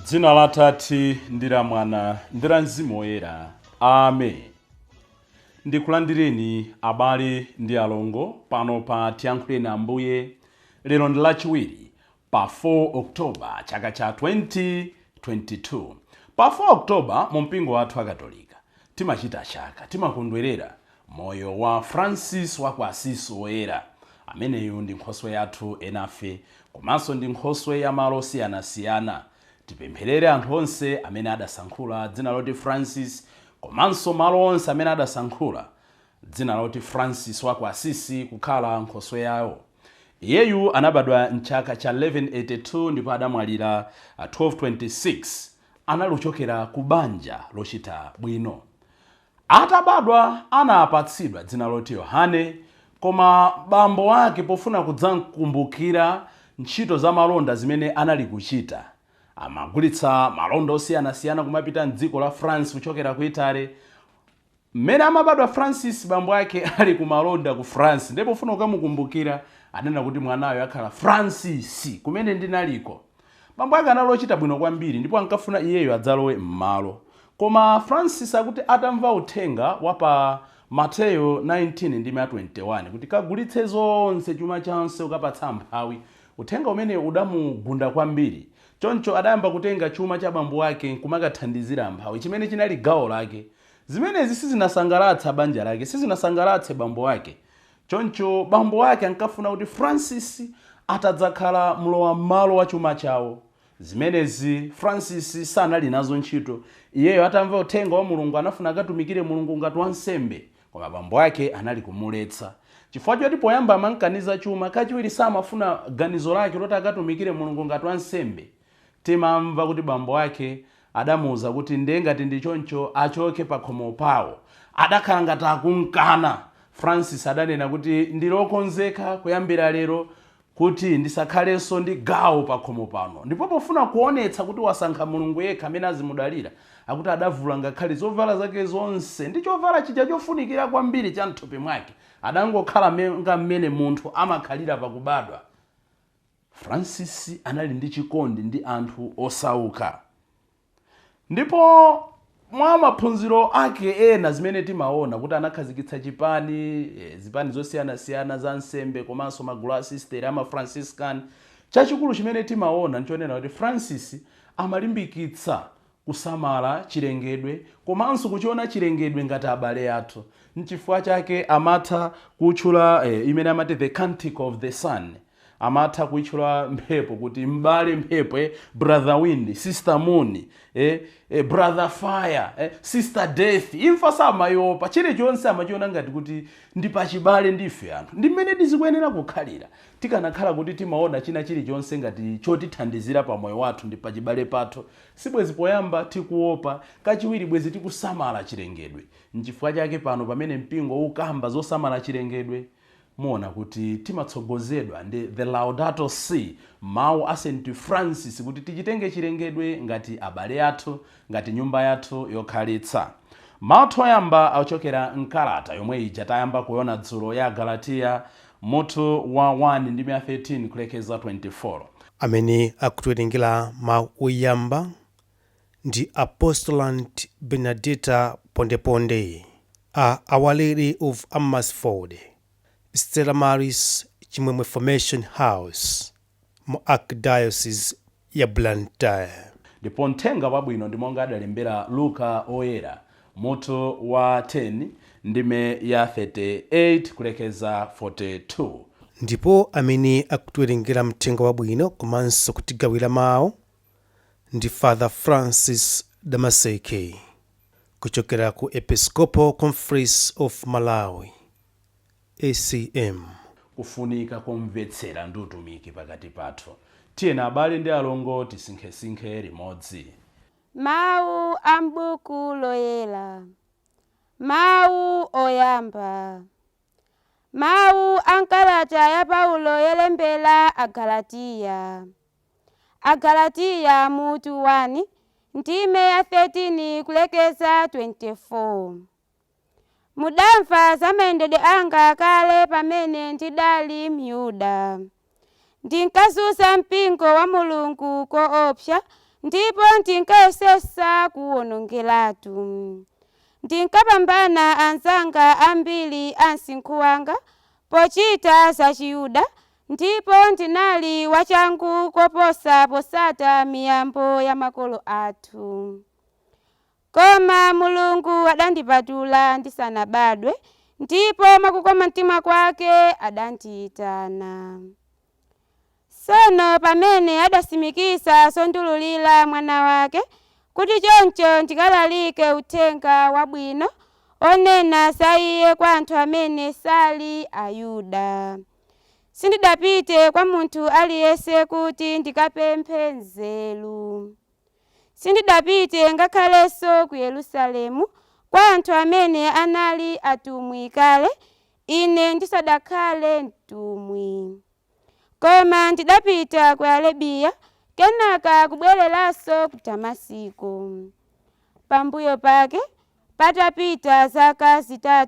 Dzina la Atate ndi la Mwana ndi la Mzimu Woyera. Amen. Ndikulandireni abale ndi alongo pano pa Tiyankhuleni Ambuye. Lero ndi Lachiwiri pa 4 October chaka cha 2022. Pa 4 October mu mpingo wathu wa Katolika timachita chaka, timakondwerera moyo wa Francis wa ku Asisi Woyera. Ameneyu ndi nkhoswe yathu enafe komanso ndi nkhoswe ya malo osiyanasiyana. Tipempherere anthu onse amene adasankhula dzina loti Francis komanso malo onse amene adasankhula dzina loti Francis wa ku Asisi kukhala nkhoswe yawo. Iyeyu anabadwa mchaka cha 1182 ndipo adamwalira 1226. Anali kuchokera ku banja lochita bwino. Atabadwa anapatsidwa dzina loti Yohane, koma bambo ake pofuna kudzamkumbukira ntchito za malonda zimene anali kuchita, amagulitsa malonda osiyanasiyana kumapita mdziko la France kuchokera ku Italy. Mmene amabadwa Francis, bambo ake ali ku malonda ku France, ndipo pofuna kukamukumbukira adanena kuti mwanayo akhala Francis kumene ndinaliko. Bambo ake anali ochita bwino kwambiri ndipo ankafuna iyeyo adzalowe m'malo. Koma Francis akuti atamva uthenga wa pa Mateyo 19 ndime ya 21 kuti kagulitse zonse chuma chonse ukapatsa amphawi, uthenga umene udamugunda kwambiri. Choncho adayamba kutenga chuma cha bambo ake nkumakathandizira amphawi, chimene chinali gawo lake. Zimenezi sizinasangalatsa banja lake, sizinasangalatse bambo ake. Choncho bambo ake ankafuna kuti Francis atadzakhala mlowa m'malo wa chuma chawo. Zimenezi Francis sanali nazo ntchito. Iyeyo atamva uthenga wa Mulungu anafuna akatumikire Mulungu ngati wansembe, koma bambo ake anali kumuletsa. Chifukwa choti poyamba amankaniza chuma, kachiwiri samafuna ganizo lake loti akatumikire Mulungu ngati wansembe. Timamva kuti bambo ake adamuuza kuti ndiye ngati ndi choncho achoke pakhomo pawo. Adakhala ngati akunkana. Francis adanena kuti ndilokonzeka kuyambira lero kuti ndisakhalenso ndi gawo pakhomo pano. Ndipo pofuna kuonetsa kuti wasankha Mulungu yekha amene azimudalira, akuti adavula ngakhale zovala zake zonse ndi chovala chija chofunikira kwambiri cha mthupi mwake. Adangokhala monga mmene munthu amakhalira pakubadwa. Francis anali ndi chikondi ndi anthu osauka. Ndipo mwa maphunziro ake ena zimene timaona kuti anakhazikitsa chipani, zipani zosiyanasiyana za nsembe komanso magulu a sisteri ama Franciscan. Chachikulu chimene timaona nchonena kuti Francis amalimbikitsa kusamala chilengedwe komanso kuchiona chilengedwe ngati abale athu. Nchifukwa chake amatha kutchula imene amati the Canticle of the Sun. Amatha kuitchula mphepo kuti m'bale mphepo, brother wind, sister moon, brother fire, sister death. Imfa samayopa, chilichonse amachiona ngati kuti ndi pachibale ndife anthu. Ndi mmene tizikuyenera kukhalira. Tikanakhala kuti timaona china chilichonse ngati chotithandizira pa moyo wathu ndi pachibale pathu, sibwezi poyamba tikuopa, kachiwiri bwezi tikusamala chilengedwe. Nchifukwa chake pano pamene mpingo ukamba zosamala chilengedwe, muona kuti timatsogozedwa ndi the Laudato Si, mawu a St Francis kuti tichitenge chilengedwe ngati abale athu, ngati nyumba yathu yokhalitsa. Mawu oyamba akuchokera mkalata yomwe ija tayamba kuona dzulo ya Galatiya mutu wa 1 ndi 13 kulekeza 24. Amene akutiwerengera mawu oyamba ndi Apostolant Benedetta Pondeponde a Our Lady of Amersfoort, Stella Maris Chimwemwe Formation House mu Archdiocese ya Blantyre. Ndipo mthenga wabwino ndi monga adalembera Luka Oyera mutu wa 10 ndime ya 38 kulekeza 42. Ndipo amene akutiwerengera mthenga wabwino komanso kutigawira mawu ndi Father Francis Damaseke kuchokera ku Episcopal Conference of Malawi, ACM. Kufunika kumvetsera ndi utumiki pakati pathu. Tiyeni abale ndi alongo tisinkhesinkhe limodzi. Mawu a m'buku loyera. Mawu oyamba. Mawu a mkalata ya Paulo yolembera Agalatiya. Agalatiya mutu 1 ndime ya 13 kulekeza 24. Mudamva za mayendedwe anga kale pamene ndidali Myuda. Ndinkazunza mpingo wa Mulungu koopsa. ndipo ndinkayesesa kuwonongeratu. Ndinkapambana anzanga ambiri a msinkhu wanga pochita za Chiyuda, ndipo ndinali wachangu koposa posata miyambo ya makolo athu. Koma Mulungu adandipatula ndisanabadwe, ndipo mwakukoma mtima kwake adandiyitana. Tsono pamene adasimikisa zondululira mwana wake, kuti choncho ndikalalike uthenga wabwino onena za iye kwa anthu amene sali Ayuda. Sindidapite kwa munthu aliyense kuti ndikapemphe nzeru. Sindidapite ngakhalenso ku Yerusalemu kwa anthu amene anali atumwi kale, ine ndisadakhale mtumwi. Koma ndidapita ku Arabiya, kenaka kubwereranso ku Damasiko. Pambuyo pake, patapita zaka 3,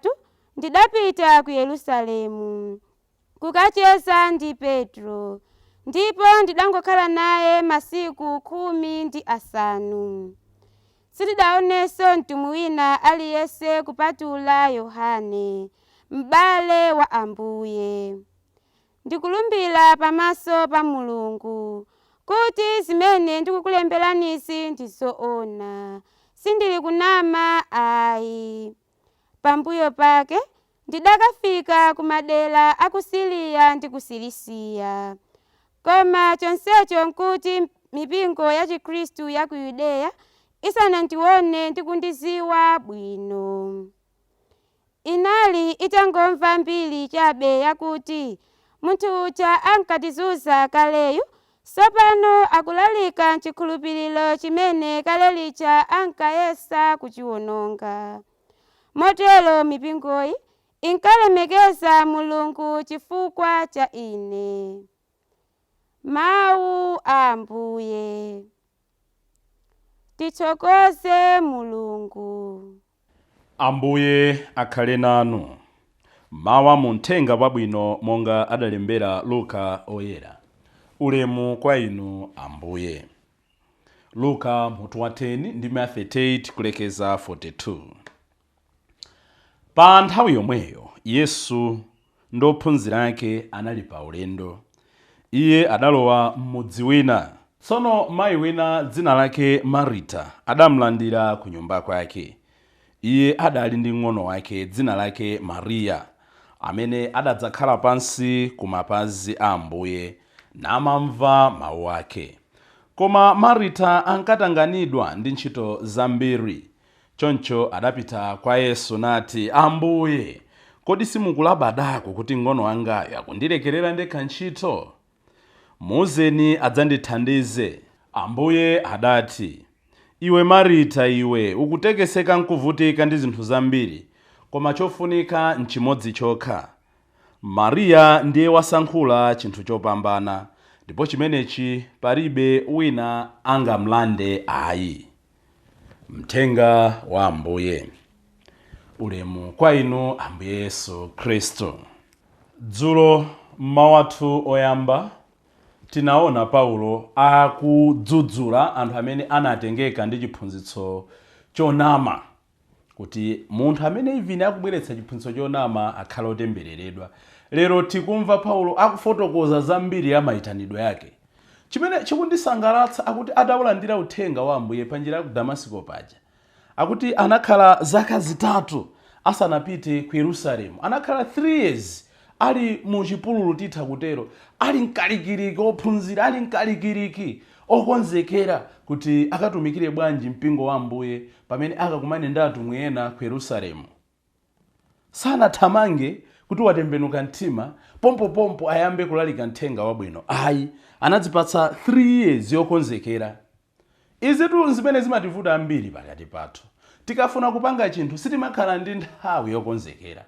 ndidapita ku Yerusalemu kukacheza ndi Petro, ndipo ndidangokhala naye masiku 15. Sindidaonenso mtumwi wina aliyense kupatula Yohane, m'bale wa Ambuye. Ndikulumbira pamaso pa Mulungu kuti zimene ndikukulemberanizi ndi zoona, sindili kunama ayi. Pambuyo pake ndidakafika ku madera a ku Siriya ndi ku Silisiya. Koma chonsecho nkuti mipingo ya Chikhristu ya ku Yudeya isanandione ndi kundiziwa bwino. Inali itangomva mbiri chabe yakuti munthu uja ankatizunza kaleyu, tsopano akulalika chikhulupiriro chimene kale lija ankayesa kuchiwononga. Motero mipingoyi inkalemekeza Mulungu chifukwa cha ine. Mawu a Ambuye. Tithokoze Mulungu. Ambuye akhale nanu. Mawa mu mthenga wabwino monga adalembera Luka oyera. Ulemu kwa inu Ambuye. Luka mutu wa 10 ndime 38 kulekeza 42. Pa nthawi yomweyo Yesu ndi ophunzira ake anali pa ulendo. Iye adalowa m'mudzi wina. Tsono mayi wina dzina lake Marita adamulandira ku nyumba kwake. Iye adali ndi ng'ono wake dzina lake Mariya, amene adadzakhala pansi ku mapazi a Ambuye namamva mawu ake. Koma Marita ankatanganidwa ndi ntchito zambiri. Choncho adapita kwa Yesu nati, Ambuye, kodi simukulabadako kuti ng'ono wangayo akundilekerera ndekha ntchito? Muuzeni adzandithandize. Ambuye adati, Iwe Marita iwe, ukutekeseka nkuvutika ndi zinthu zambiri, koma chofunika nchimodzi chokha. Mariya ndiye wasankhula chinthu chopambana, ndipo chimenechi palibe wina angamlande ayi. Mthenga wa Ambuye. Ulemu kwa inu Ambuye Yesu Khristu. Dzulo mmawu athu oyamba tinaona Paulo akudzudzula anthu amene anatengeka ndi chiphunzitso chonama, kuti munthu amene even akubweretsa chiphunzitso chonama akhale otembereredwa. Lero tikumva Paulo akufotokoza zambiri ya mayitanidwe yake. Chimene chikundisangalatsa, akuti atawulandira uthenga wa Ambuye pa njira ya ku Damasiko paja, akuti anakhala zaka 3 asanapite ku Yerusalemu. Anakhala 3 years ali mu chipululu, titha kutero, ali mkalikiliki ophunzira, ali mkalikiliki okonzekera kuti akatumikire bwanji mpingo wa Ambuye pamene akakumane ndi atumwi ena ku Yerusalemu. Sanathamange kuti watembenuka mtima pompopompo ayambe kulalika mthenga wabwino ayi, anadzipatsa 3 years yokonzekera. Izitu zimene zimativuta ambiri pakati pathu. Tikafuna kupanga chinthu sitimakhala ndi nthawi yokonzekera.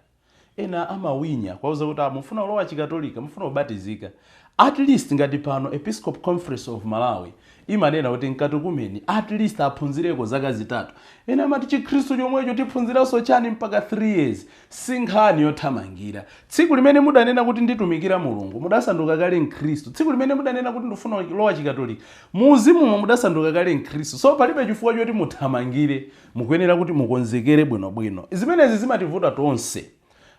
Ena amawinya kwauza kuti mufuna kulowa Chikatolika, mufuna kubatizika. At least ngati pano Episcopal Conference of Malawi imanena kuti mkatukumeni at least aphunzireko zaka 3. Ena amati chikhristu chomwecho tiphunziranso chani mpaka 3 years. Si nkhani yothamangira. Tsiku limene mudanena kuti nditumikira Mulungu, mudasanduka kale mkhristu. Tsiku limene mudanena kuti ndifuna kulowa chikatolika, muzimumo mudasanduka kale mkhristu. So palibe chifukwa choti muthamangire, mukuyenera kuti mukonzekere bwinobwino. Zimenezi zimativuta tonse.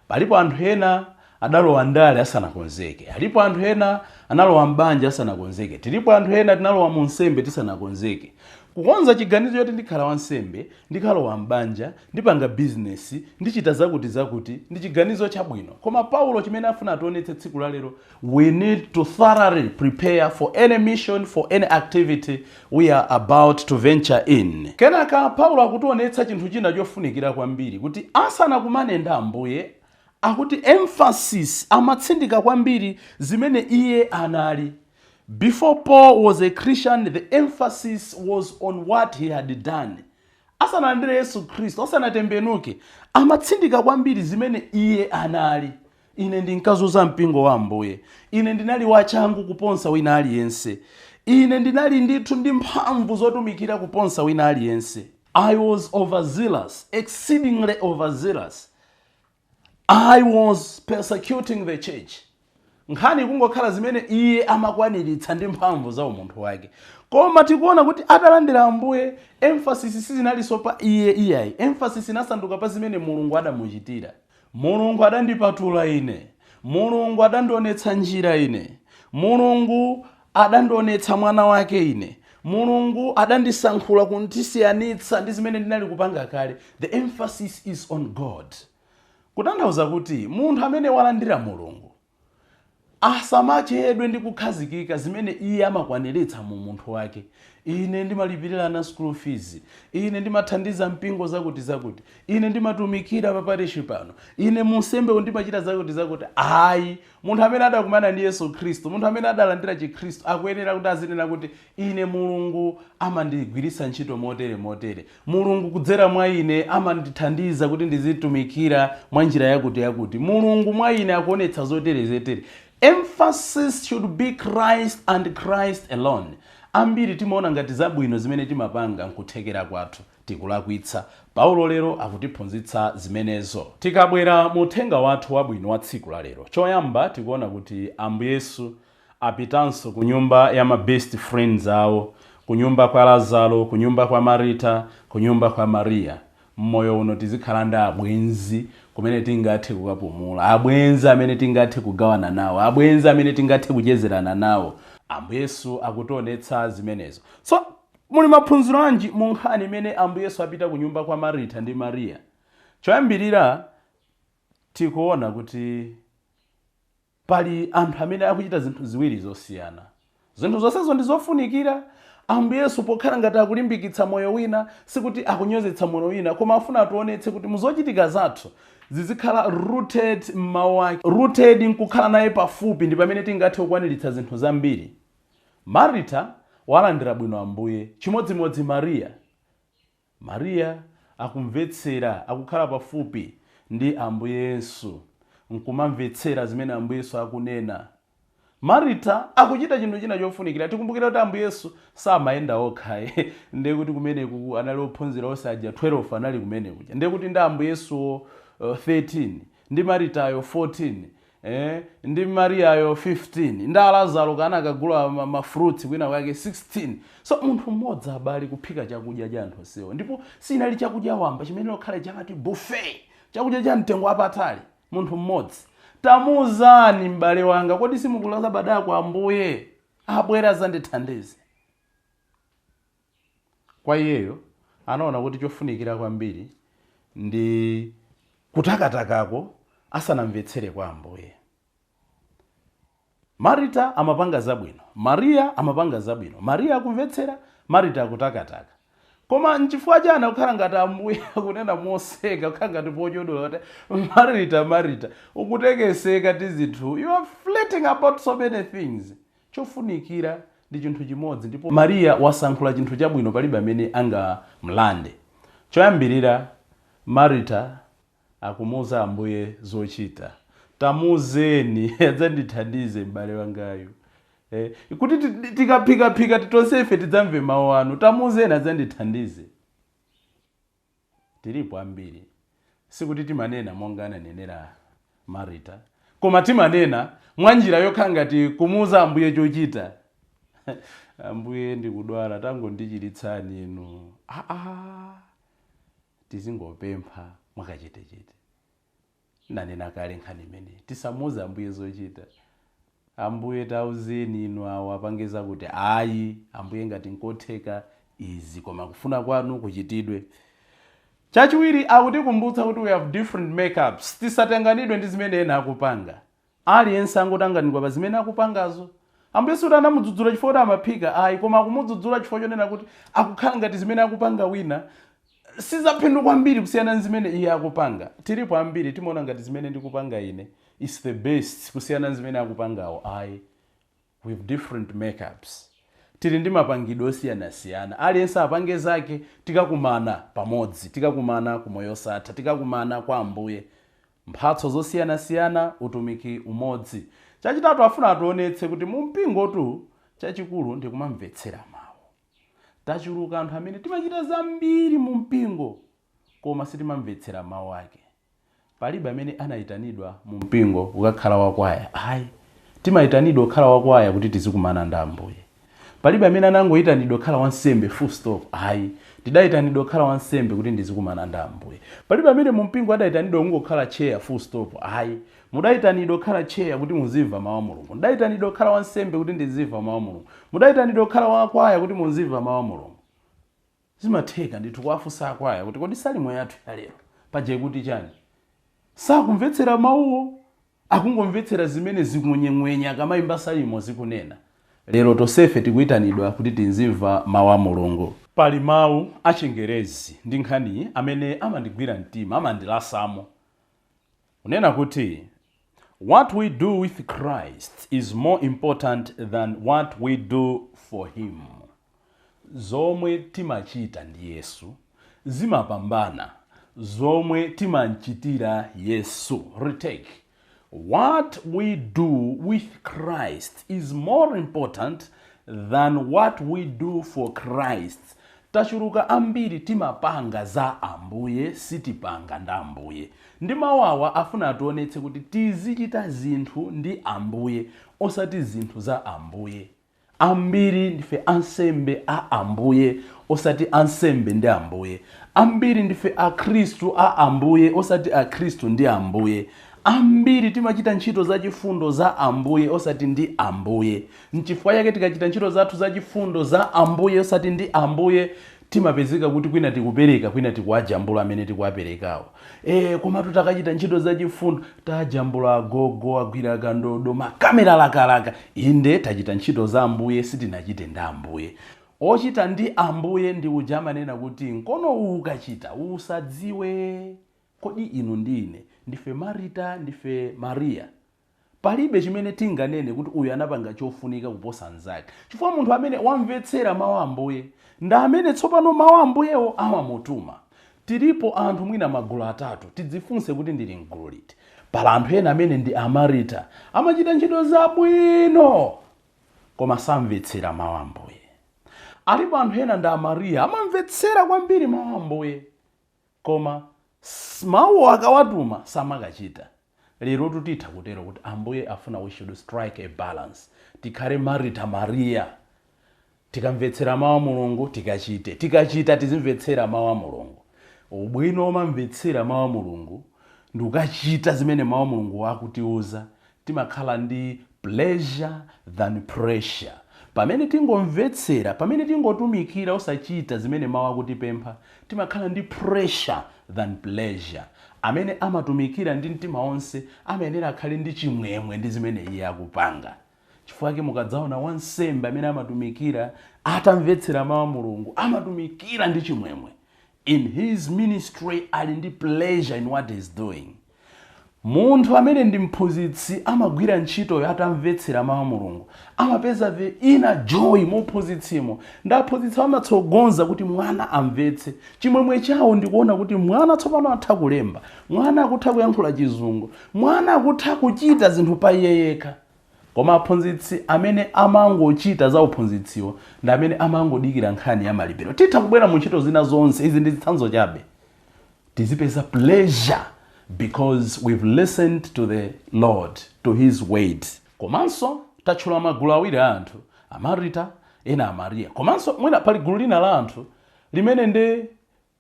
Palipo anthu ena adalowa ndale asanakonzeke, alipo anthu ena analowa mbanja asanakonzeke, tilipo anthu ena tinalowa mu nsembe tisanakonzeke. Kukonza chiganizo choti ndikhala wansembe, ndikalowa mbanja, ndipanga bizinesi, ndichita zakuti zakuti, ndi chiganizo chabwino. Koma Paulo chimene afuna ationetse tsiku la lero, we need to thoroughly prepare for any mission, for any activity we are about to venture in. Kenaka Paulo akutionetsa chinthu china chofunikira kwambiri, kuti asanakumane ndi Ambuye, akuti emphasis amatsindika kwambiri zimene iye anali. Before Paul was a Christian, the emphasis was on what he had done. Asanalandire Yesu Khristu, asanatembenuke, amatsindika kwambiri zimene iye anali. Ine ndinkazunza mpingo wa Ambuye, ine ndinali wachangu kuposa wina aliyense, ine ndinali ndithu ndi mphamvu zotumikira kuposa wina aliyense. I was overzealous, exceedingly overzealous. I was persecuting the church. Nkhani kungokhala zimene iye amakwaniritsa ndi mphamvu za umunthu wake. Koma tikuona kuti atalandira Ambuye, emphasis sizinalinso pa iye iyayi. Emphasis inasanduka pa zimene Mulungu adamuchitira. Mulungu adandipatula ine, Mulungu adandionetsa njira ine, Mulungu adandionetsa mwana wake ine, Mulungu adandisankhula kundisiyanitsa ndi zimene ndinali kupanga kale. The emphasis is on God. Kutanthauza kuti munthu amene walandira Mulungu asamachedwe ndi kukhazikika zimene iye amakwaniritsa mu munthu wake. Ine ndimalipirira ana school fees, ine ndimathandiza mpingo zakuti zakuti, ine ndimatumikira pa parish pano, ine munsembe ndimachita zakuti zakuti. Ayi, munthu amene adakumana ndi Yesu Khristu, munthu amene adalandira Chikhristu, akuyenera kuti azinena kuti ine Mulungu amandigwiritsa ntchito motere motere, Mulungu kudzera mwa ine amandithandiza kuti ndizitumikira mwa njira yakuti yakuti, Mulungu mwa ine akuonetsa zotere zotere. Emphasis should be Christ and Christ alone. Ambiri timaona ngati zabwino zimene timapanga nkuthekera kwathu, tikulakwitsa. Paulo lero akutiphunzitsa zimenezo. Tikabwera mu uthenga wathu wabwino wa tsiku la lero, choyamba tikuona kuti Ambuye Yesu apitanso ku nyumba ya ma best friends awo, ku nyumba kwa Lazaro, ku nyumba kwa Marita, ku nyumba kwa Mariya. Mmoyo uno tizikhala ndi abwenzi kumene tingathe kukapumula, abwenzi amene tingathe kugawana nawo, abwenzi amene tingathe kuchezerana nawo. Ambuye Yesu akutionetsa zimenezo. So muli maphunziro anji mu nkhani imene Ambuye Yesu apita ku nyumba kwa Marita ndi Mariya? Choyambirira tikuona kuti pali anthu amene akuchita zinthu ziwiri zosiyana. Zinthu zonsezo ndi zofunikira. Ambuye Yesu pokhala ngati akulimbikitsa moyo wina, sikuti akunyozetsa moyo wina, koma afuna ationetse kuti muzochitika zathu zizikhala rooted m'mawu ake, rooted nkukhala naye pafupi, ndi pamene tingathe kukwaniritsa zinthu zambiri. Marita walandira bwino Ambuye, chimodzimodzi Mariya. Mariya akumvetsera, akukhala pafupi ndi Ambuye Yesu nkumamvetsera zimene Ambuye Yesu akunena. Marita akuchita chinthu china chofunikira. Tikumbukira kuti Ambuye Yesu samayenda okha, ndiye kuti kumeneku anali ophunzira onse aja 12 anali kumene kuja, ndiye kuti ndi Ambuye Yesuwo 13, ndi Maritayo 14, ndi Mariyayo 15, ndi Lazaro kana akagula ma fruits kwina kwake 16. So munthu mmodzi, abale, kuphika chakudya cha anthu onsewo, ndipo sinali chakudya wamba chimene lokhala chamati buffet, chakudya cha mtengo wapatali, munthu mmodzi. Tamuzani m'bale wanga, kodi simukulaza badako Ambuye abwera zandithandize? Kwa iyeyo anaona kuti chofunikira kwambiri ndi kutakatakako asanamvetsere kwa Ambuye. Marita amapanga zabwino, Mariya amapanga zabwino. Mariya akumvetsera, Marita akutakataka. Koma nchifukwa chani akukhala ngati Ambuye akunena moseka, kukhala ngati pochodola kuti Marita, Marita, ukutekeseka ndi zinthu, you are fretting about so many things. Chofunikira ndi chinthu chimodzi, ndipo Mariya wasankhula chinthu chabwino, palibe amene angamlande. Choyambirira, Marita akumuuza Ambuye zochita. Tamuzeni adzandithandize m'bale wangayu. Kuti tikaphikaphika tonsefe tidzamve mawu anu, tamuuzeni adzandithandize. Tilipo ambiri, sikuti timanena monga ananenera Marita, koma timanena mwa njira yokhala ngati kumuuza Ambuye chochita. Ambuye, ndikudwala, tangondichiritsani inu. Aa, tizingopempha mwakachetechete. Nanena kale nkhani imeneyi, tisamuuze Ambuye zochita. Ambuye, tauzeni inu awo apange zakuti. Ayi, Ambuye, ngati nkotheka izi, koma kufuna kwanu kuchitidwe. Chachiwiri, akutikumbutsa kuti we have different makeups. Tisatanganidwe ndi zimene ena akupanga. Aliyense angotanganidwa pa zimene akupangazo. Ambuye suti anamudzudzula chifukwa kuti amaphika, ayi, koma akumudzudzula chifukwa chonena kuti akukhala ngati zimene akupanga wina sizaphindu kwambiri kusiyana ndi zimene iye akupanga. Tilipo ambiri timaona ngati zimene ndikupanga ine is the best kusiyana ndi zimene akupangawo. Ayi, with different makeups, tili ndi mapangidwe osiyanasiyana. Aliyense apange zake, tikakumana pamodzi, tikakumana kumoyo osatha, tikakumana kwa Ambuye. Mphatso zosiyanasiyana, utumiki umodzi. Chachitatu, afuna ationetse kuti mu mpingotu chachikulu ndi kumamvetsera mawu. Tachuluka anthu amene timachita zambiri mu mpingo koma sitimamvetsera mawu ake. Palibe amene anayitanidwa mu mpingo kukakhala wakwaya, ayi. Timayitanidwa kukhala wakwaya kuti tizikumana ndi Ambuye. Palibe amene anangoyitanidwa kukhala wansembe full stop, ayi. Ndidayitanidwa kukhala wansembe kuti ndizikumana ndi Ambuye. Palibe amene mu mpingo adayitanidwa kungokhala chair full stop, ayi. Mudayitanidwa kukhala chair kuti muzimva mawu a Mulungu. Mudayitanidwa kukhala wansembe kuti ndizimva mawu a Mulungu. Mudayitanidwa kukhala wakwaya kuti muzimva mawu a Mulungu. Zimatheka ndithu kuwafunsa akwaya kuti, "Kodi salimo yathu ya lero paja ikuti chani?" Sakumvetsera mawuwo, akungomvetsera zimene zikunyeng'wenya akamayimba salimo zikunena. Lero tonsefe tikuyitanidwa kuti tizimva mawu a Mulungu. Pali mawu achingerezi ndi nkhaniyi amene amandigwira mtima, amandilasamo, kunena kuti, "What we do with Christ is more important than what we do for him." Zomwe timachita ndi Yesu zimapambana zomwe timamchitira Yesu. Retake: what we do with Christ is more important than what we do for Christ. Tachuluka ambiri timapanga za Ambuye, sitipanga ndi Ambuye. Ndi mawu awa afuna ationetse kuti tizichita zinthu ndi Ambuye, osati zinthu za Ambuye. Ambiri ndife ansembe a Ambuye, osati ansembe ndi Ambuye. Ambiri ndife akhristu a Ambuye, osati akhristu ndi Ambuye. Ambiri timachita ntchito zachifundo za Ambuye, osati ndi Ambuye. Nchifukwa chake tikachita ntchito zathu zachifundo za Ambuye osati ndi Ambuye, timapezeka kuti kwina tikupereka, kwina tikuwajambula amene tikuwaperekawo. Komatu takachita ntchito zachifundo, tajambula agogo agwira kandodo, makamera lakalaka. Inde, tachita ntchito za Ambuye, sitinachite ndi Ambuye. Ochita ndi Ambuye ndi uja amanena kuti mkono uwu ukachita usadziwe. Kodi inu ndi ine ndife Marita, ndife Mariya? Palibe chimene tinganene kuti uyu anapanga chofunika kuposa mnzake, chifukwa munthu amene wamvetsera mawu a Ambuye ndi amene tsopano mawu a Ambuyewo amamutuma. Tilipo anthu mwina magulu atatu. Tidzifunse kuti ndili mgulu liti. Pala anthu ena amene ndi Amarita, amachita ntchito zabwino koma samvetsera mawu a Ambuye. Alipo anthu ena ndi Amariya, amamvetsera kwambiri mawu a Ambuye koma mawuwo akawatuma samakachita. Lero tutitha kutero kuti Ambuye afuna we should strike a balance. Tikhale Marita, Mariya. Tikamvetsera mawu a Mulungu tikachite, tikachita tizimvetsera mawu a Mulungu. Ubwino womamvetsera mawu a Mulungu ndi ukachita zimene mawu a Mulungu akutiuza, timakhala ndi pleasure than pressure. Pamene tingomvetsera, pamene tingotumikira osachita zimene mawu akutipempha, timakhala ndi pressure than pleasure. Amene amatumikira ndi mtima wonse amayenera akhale ndi chimwemwe ndi zimene iye akupanga. Chifukwa chake mukadzaona wansembe amene amatumikira atamvetsera mawu a Mulungu, amatumikira ndi chimwemwe in his ministry, ali ndi pleasure in what he's doing. Munthu amene ndi mphunzitsi amagwira ntchitoyo atamvetsera mawu a Mulungu, amapeza the inner joy muphunzitsimo. Ndi aphunzitsi amatsogoza kuti mwana amvetse, chimwemwe chawo ndikuona kuti mwana tsopano atha kulemba, mwana akutha kuyankhula Chizungu, mwana akutha kuchita zinthu pa iye yekha. Koma aphunzitsi amene amangochita za uphunzitsiwo ndi amene amangodikira nkhani ya malipiro. Titha kubwera mu ntchito zina zonse, izi ndi zitsanzo chabe. Tizipeza pleasure because we've listened to the Lord, to his word. Komanso tatchula magulu awiri a anthu, Amarita ena Amariya. Komanso mwina pali gulu lina la anthu limene ndi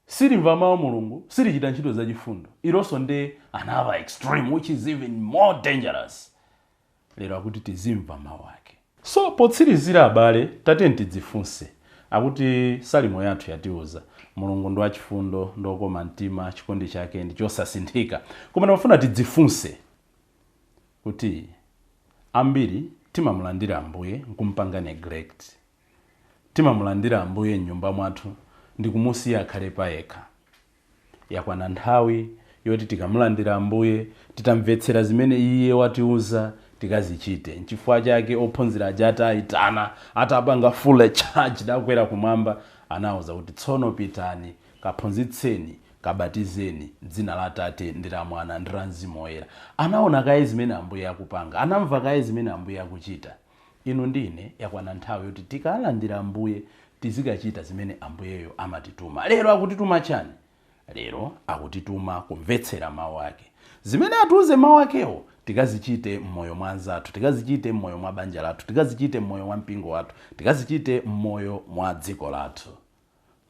silimva mawu Mulungu, silichita ntchito zachifundo. Ilonso ndi another extreme which is even more dangerous. Lero akuti tizimva mawu ake. So potsirizira abale, tatiyeni tidzifunse. Akuti salimo yathu yatiuza Mulungu ndi wachifundo, ndi wokoma mtima, chikondi chake ndi chosasinthika. Koma ndimafuna tidzifunse kuti ambiri timamulandira Ambuye nkumpanga neglect, timamulandira Ambuye m'nyumba mwathu ndi kumusiya akhale payekha. Yakwana nthawi yoti tikamulandira Ambuye, titamvetsera zimene iye watiuza, tikazichite. Nchifukwa chake ophunzira aja atayitana, atapanga full charge dakwera kumwamba, anawuza kuti tsono pitani kaphunzitseni, kabatizeni dzina la Atate ndi la Mwana ndi la Mzimu Woyera. Anaona kaye zimene Ambuye akupanga, anamva kaye zimene Ambuye akuchita. Inu ndine yakwana nthawi yoti tikalandira Ambuye tizikachita zimene Ambuyeyo amatituma. Lero akutituma chani? Lero akutituma kumvetsera mawu ake. Zimene atiuze mawu akewo tikazichite m'moyo mwa anzathu, tikazichite m'moyo mwa banja lathu, tikazichite m'moyo mwa mpingo wathu, tikazichite m'moyo mwa dziko lathu.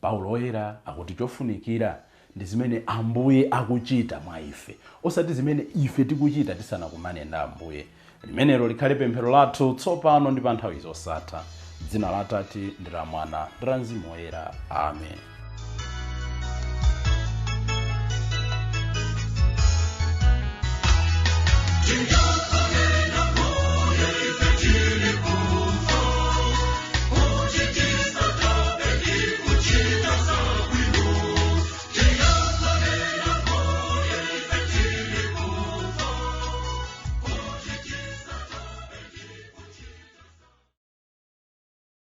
Paulo Woyera akuti chofunikira ndi zimene Ambuye akuchita mwa ife, osati zimene ife tikuchita tisanakumane ndi Ambuye. Limenelo likhale pemphero lathu tsopano ndi pa nthawi zosatha. Dzina la Atate ndi la Mwana ndi la Mzimu Woyera. Amen.